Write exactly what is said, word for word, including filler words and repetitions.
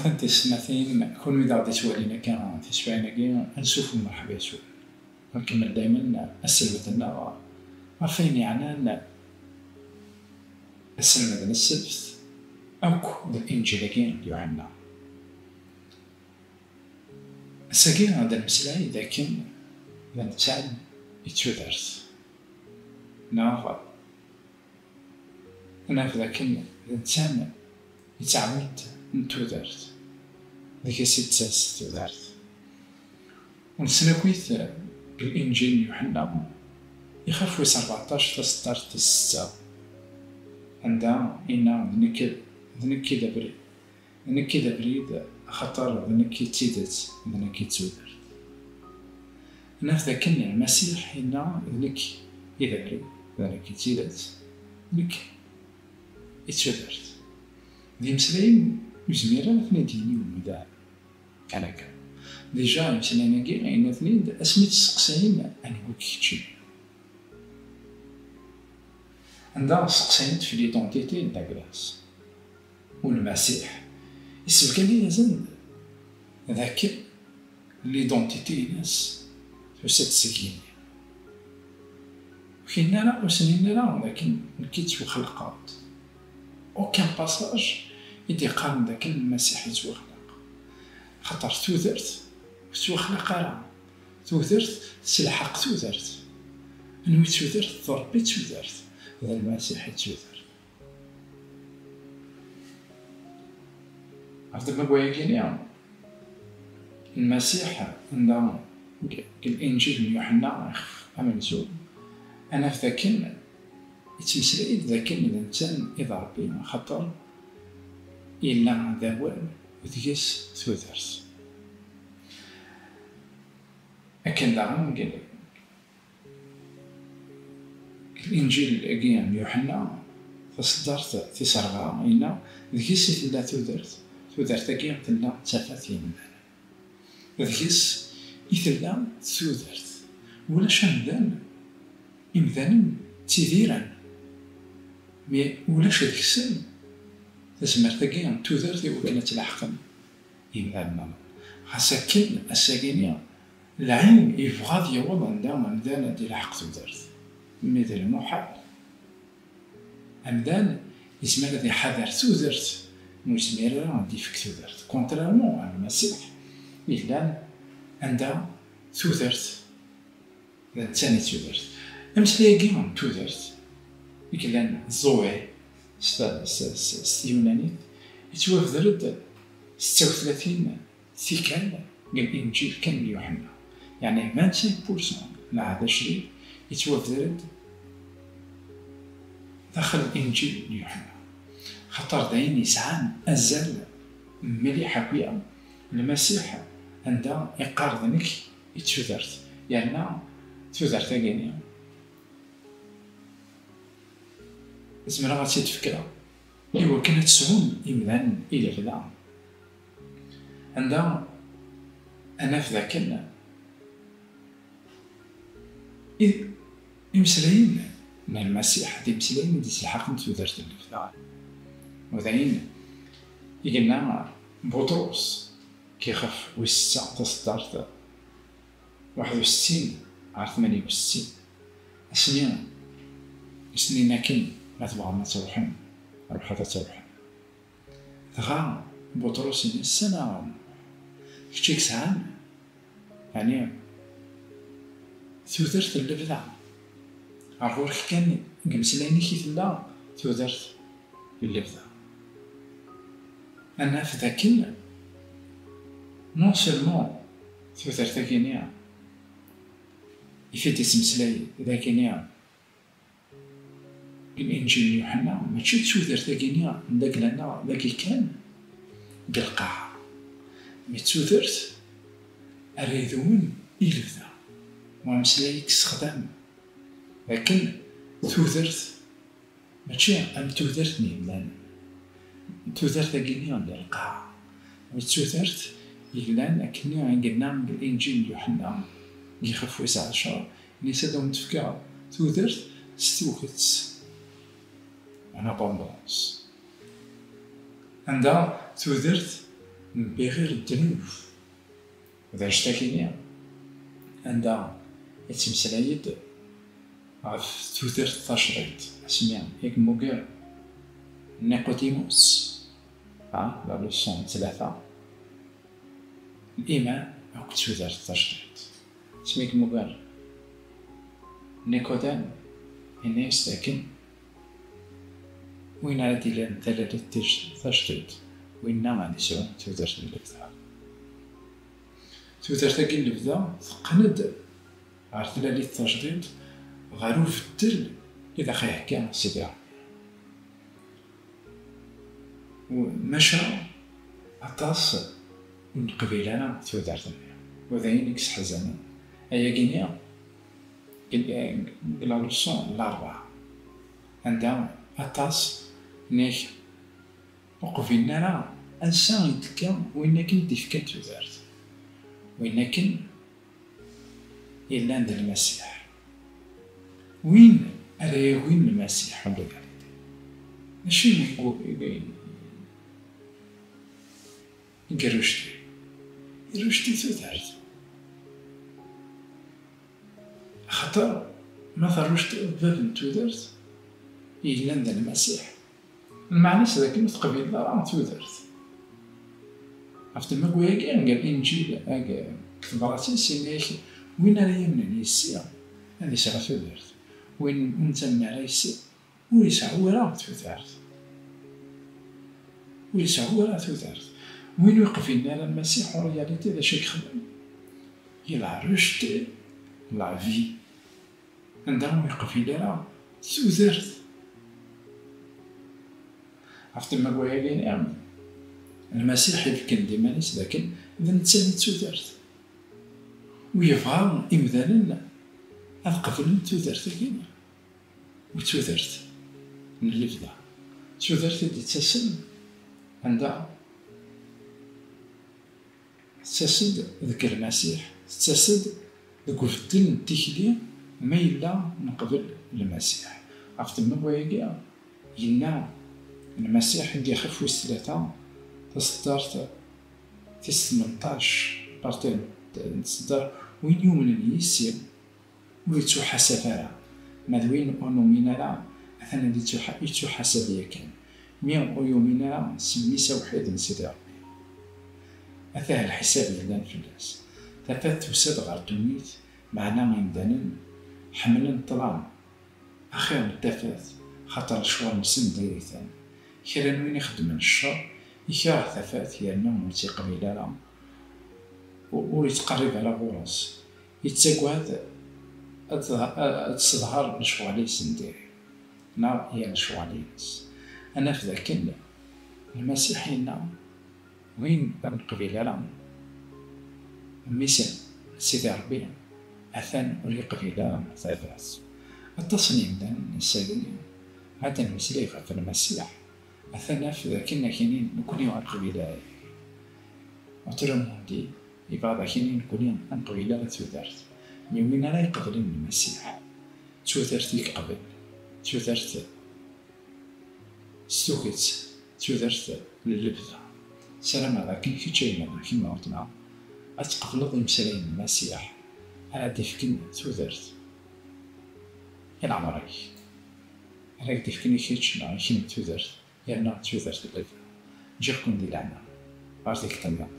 Tisetmatin, kunwi d aɣ-d-ittwalin akka tiswiɛin-agi, ansuf u mṛeḥba yes-wen. Nkemmel daymen aselmed-nneɣ ɣef wayen yeɛnan aselmed n ssebt akk d Linǧil-agi n Yuḥenna. Ass-agi ad d-nemmeslay dakken d netta i d tudert, neɣ ad naf dakken d netta i d taɛwint n tudert, deg-s i d-tettas tudert. Nessen akkit deg Linǧil n Yuḥenna, ixef wis rbeɛṭac, taseddart tis setta, anda yenna: "D nekk, d nekk i d abrid, d nekk i d abrid, axaṭer d nekk i d tidet, d nekk i d tudert." Naf dakken Lmasiḥ yenna: "D nekk i d abrid, d nekk i d tidet, d nekk i d tudert." D imeslayen ur yezmir ara ad ten-id-yini umdan kan akka. Déjà, imeslayen-agi yenna-ten-id asmi tt-steqsayen: "Anwa-k keččini?" Anda steqsayen-t f l'identité n Daglas. U Lmasiḥ yessebgan-asen d akken l'identité-ines tusa-d seg yigenni. Ur k-yenna ara, ur sen-yenna ara d akken nekk i ttwaxelqeɣ-d. Aucun passage i d-iqqaren d akken Lmasiḥ yettwaxleq. Axaṭer tudert ur tettwaxlaq ara. Tudert tesselḥeq tudert. Anwa i d tudert? D Ṛebbi i d tudert, d Lmasiḥ i d tudert. Ɣef ddemma n wayagi-nni, Lmasiḥ, anda deg Linǧil n Yuḥenna ixef amenzu, ad naf dakken yettmeslay-d dakken d netta i d Ṛebbi, axaṭer yella d Awal, deg-s tudert. Akken daɣen deg Linǧil-agi n Yuḥenna, taseddart tis rebɛa, yenna: "Deg-s i tella tudert, tudert-agi tella d tafat n yimdanen." Deg-s i tella tudert. Ulac amdan, imdanen ttidiren, mi ulac deg-sen tazmert-agi n tudert i wakken ad tlaḥqen imdanen. Ɣas akken, ass-agi-nni, lɛilm yebɣa ad yaweḍ anda amdan ad d-ilḥeq tudert, mi d lmuḥal. Amdan yezmer ad iḥader tudert, ur yezmir ara ad d-ifk tudert. Contrairement ar Lmasiḥ, yellan anda tudert d netta i d tudert. Ameslay-agi n tudert, i yellan Zoé s ta-, s, s, s tyunanit, yettwabder-d setta u tlatin tikkal deg Linǧil kan n Yuḥenna. Yeɛni vingt-cinq pour cent n Lɛehd Acdid yettwabder-d daxel Linǧil n Yuḥenna. Xaṭer d ayen yesɛan azal mliḥ akya, Lmasiḥ anda iqqar d nekk i d tudert, yerna tudert-agi-nni zemreɣ ad tt-id-fkeɣ i wakken ad tt-sɛun imdanen i lebda. Anda ad naf dakken i-, imeslayen n Lmasiḥ d imeslayen i d-isselḥaqen tudert n lebda. U d ayen i yenna Buṭrus, kixef wis setta, taseddart waḥed u settin ɣer tmanya u settin. Asmi i s-nnan akken: "Ma tebɣam ad truḥem, ruḥet ad truḥem." Dɣa Buṭrus yenna-as: "Anaɣ kečč i yesɛan, ɛni, tudert n lebda? Ɣer ɣur-k kan deg imeslayen-ik i tella tudert n lebda." Ad naf dakken non seulement tudert-agi-nni i t-id-ittmeslay dagi-nni deg Linǧil n Yuḥenna, mačči d tudert-agi-nni n dagla-nneɣ dagi kan deg lqaɛa, mi d tudert ara idewwen i lebda. U ameslay i yessexdam dakken tudert mačči am tudert n yemdanen. Tudert-agi-nni n lqaɛa, d tudert yellan akken i yenna deg Linǧil n Yuḥenna, deg yixef wis ɛecṛa, yenna-as: "Ad awen-d-fkeɣ tudert s tuget." En abondance. Anda tudert Bɣir ddnub d anect-akini, anda yettmeslay-d ɣef tudert tacḍiḍt, asmi i yemmuger Niqodimus, ha, la leçon tlata, liman akked tudert tacḍiḍt. Asmi i yemmuger Nikodem, yenna-yas dakken win ara d-ilin talalit tij-, tajdidt, winna ad yesɛu tudert n lebda. Tudert-agi n lebda teqqen-d ɣer tlalit tajdidt, ɣer ubeddel i d aɣ-ihegga Sidi Ṛebbi. U-, maca aṭas ur neqbil ara tudert-nni, u d ayen i yesseḥzanen. Ayagi-nni, deg, deg la leçon n larebɛa, anda aṭas nek ur qbilen ara ansa i d-tekka win akken i d-ifkan tudert, win akken yellan d Lmasiḥ. Win ara yagin Lmasiḥ, en réalité. Mačči deg u-, deg, deg rructi. Rructi tudert. Axaṭer ma terruct bab n tudert yellan d Lmasiḥ, lmeɛna-s d akken ur teqbileḍ ara tudert. Ɣef ddemma n wayagi, deg Linǧil, deg tebrat-is, yenna-yak, win ara yamnen yis-i, ad yesɛu tudert. Win ur nettamen ara yis-i, ur yesɛu ara tudert. Ur yesɛu ara tudert. Win ur yeqbilen ara Lmasiḥ, en réalité, d acu i yexdem? Il a rejeté la vie. Anda ur yeqbil ara tudert. Ɣef ddemma n wayagi-nni, Lmasiḥ ibeggen-d iman-is dakken d netta i d tudert. U yebɣa imdanen ad qeblen tudert-agi, u d tudert n lebda. Tudert i d-ittasen anda tettas-d deg Lmasiḥ, tettas-d deg ubeddel n tikli ma yella neqbel Lmasiḥ. Ɣef ddemma n wayagi, yenna Lmasiḥ deg Ixef wis tlata, taseddart tis tmenṭac, parti n tseddart, win yumnen yis-i, ur yettuḥasab ara. Ma d win ur numin ara, atan ad yettuḥa-, yettuḥasab yakan. Mi ur yumin ara s mmi-s awḥid n Sidi Ṛebbi, atah lḥisab yellan fell-as. Tafat tusa-d ɣer ddunit, meɛna imdanen ḥemmlen ṭṭlam axir n tafat, xaṭer lecɣal-nsen diri-ten. Kra n win ixeddmen ccer, ikreh tafat yerna ur tt-iqbil ara, u-, ur yettqerrib ara ɣur-s. Yettagad ad, ad, ad tesseḍher lecɣal-is n diri, neɣ yir lecɣal-ines. Ad naf dakken Lmasiḥ yenna, win ur neqbil ara mmi-s n Sidi Ṛebbi, atan ur yeqbil ara tafat. Aṭas n yimdanen ass-agi, ad d-nmeslay ɣef Lmasiḥ, atan af dakken akinin nekni ur neqbil ara. Otro mundi, yebɣa dakken i nekni ad neqbil ara tudert. Mi win ara iqeblen Lmasiḥ, d tudert i yeqbel, d tudert s tuget, d tudert n lebda. Ssarameɣ dakken kečč a yemma, kemma weltma, ad tqebleḍ imeslayen n Lmasiḥ ara d-ifken tudert i leɛmer-ik, ara k-d-ifken i kečč neɣ i kemm tudert, yerna d tudert n lebda. Ǧǧiɣ-ken di leɛna. Ɣer tikkelt-nniḍen.